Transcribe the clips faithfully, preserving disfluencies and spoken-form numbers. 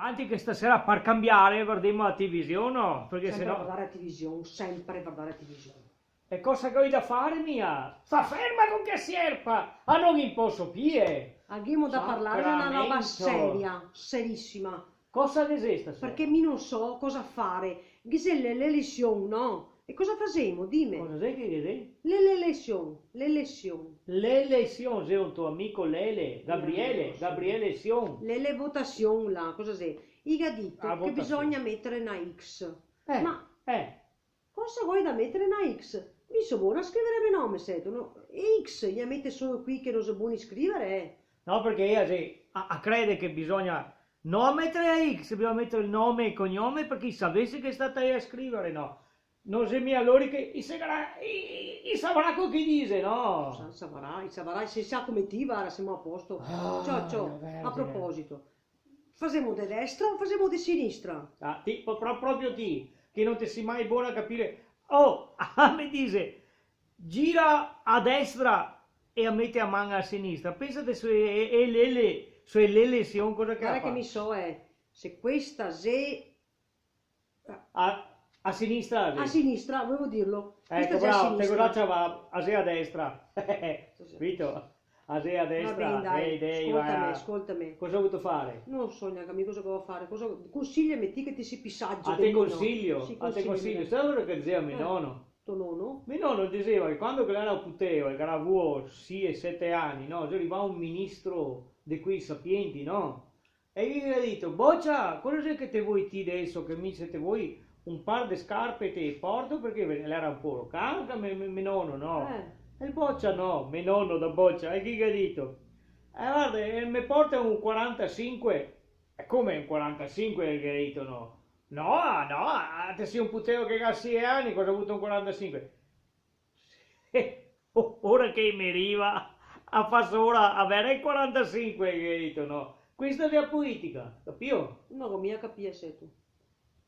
Anzi che stasera par cambiare vardemo la television, no? Parché se no... Sempre vardare la television, sempre vardare la television. E cosa che go da fare mi? Sta ferma co che sierpa! Ah, no ghin poso pì, eh! Ghemo da parlar de na roba seria, serisima. Cosa ghe xe stasera? Parché mi no so cosa fare. Ghe xe le, le elesion, no? E cosa fasemo? Dime. Cosa xe che ghe xe? Le, le elesion, le elesion. Le elesion, xe un to amico Lele, Gabriele, Gabriele Sion. Le, le votasion là, cosa xe? I ga dito che bisogna meter na X. Eh, ma eh. Cosa go da meter na X? Mi so bona a scriver el me nome, seto, no? E X i a mete solo quei che no xe boni a scriver, eh? No, parché ea xe, a, a crede che bisogna no meter a X, bisogna meter el nome e cognome, parché i savese che xe stata ea a scriver, no? No xe mia lori che i se gra-, i, i, i savarà co che i dixe, no? Sa-, savarà, i savarà, se i sa come ti, vara, semo a posto. Ah, ciò, ciò, a proposito, fasemo de destra o fasemo de sinistra? Ah, ti, po-, pro-, proprio ti, che no te si mai bona a capire. Oh, ah, me dixe, gira a destra e a mete a man a sinistra. Pensate se e, e, e Lele, se e Lele, se un cosa che... Vara che mi so, eh, se questa xe A, a sinistra, a sinistra, volevo dirlo. Eco, bravo, te go dà ciavà, a xe a destra. Capito? A xe a destra. Va ben, dai, dai, dai, scoltame, va. Scoltame. Cosa vuto fare? No so gnanca mi cosa che go da fare. Cosa, consigliame ti che ti si pì sagio de mi, no? A te consiglio, sì, a te consiglio. Sa cosa che dixeva me nono? To nono? Me nono dixeva che quando che l'era puteo, che l'era vuo sie, sete ani, no? Xe rivà un ministro de quei sapienti, no? E i ghe ga dito: "Bocia, cosa xe che te voi ti deso, che mi se te voi un par de scarpe te porto?" Parché l'era un poco canca, me, me, me nono, no? Eh. E el bocia no, me nono da bocia, e ghe ga dito: "Eh, varda, eh, me porta un quarantasinque." "E come un quarantasinque?" el ghe ga dito, no. "No, no, ah, te si un puteo che ga sie ani, cosa vuto un quarantasinque?" "Eh, o-, ora che me riva, a faso ora a vere el quarantasinque", el ga dito, no? Questa xe a politica, capìo? No go mia capìo, seto.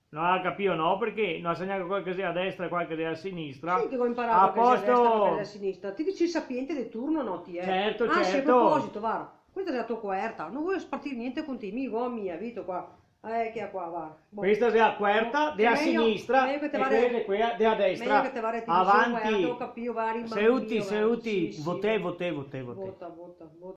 No ga capìo, no, parché no sa gnanca qual che xe a destra e qual che xe a sinistra. Sì che go inparà qual che xe a destra e qual che xe a sinistra. Ti te si el sapiente de turno, no, ti, eh? Certo, certo. Ah, sì, a proposito, varda, questa xe a to coerta. No voio spartir gnente con ti, mi go a mia, vito qua. Eh, che qua, va. Bon. Questa xe a coerta de a sinistra e questa xe quea de a destra. Mejo che te vare a televisione, avanti. Varda, go capìo, va, rimane. Seuti, seuti, sì, sì, votè, votè, votè, votè. Vota, vota, vota.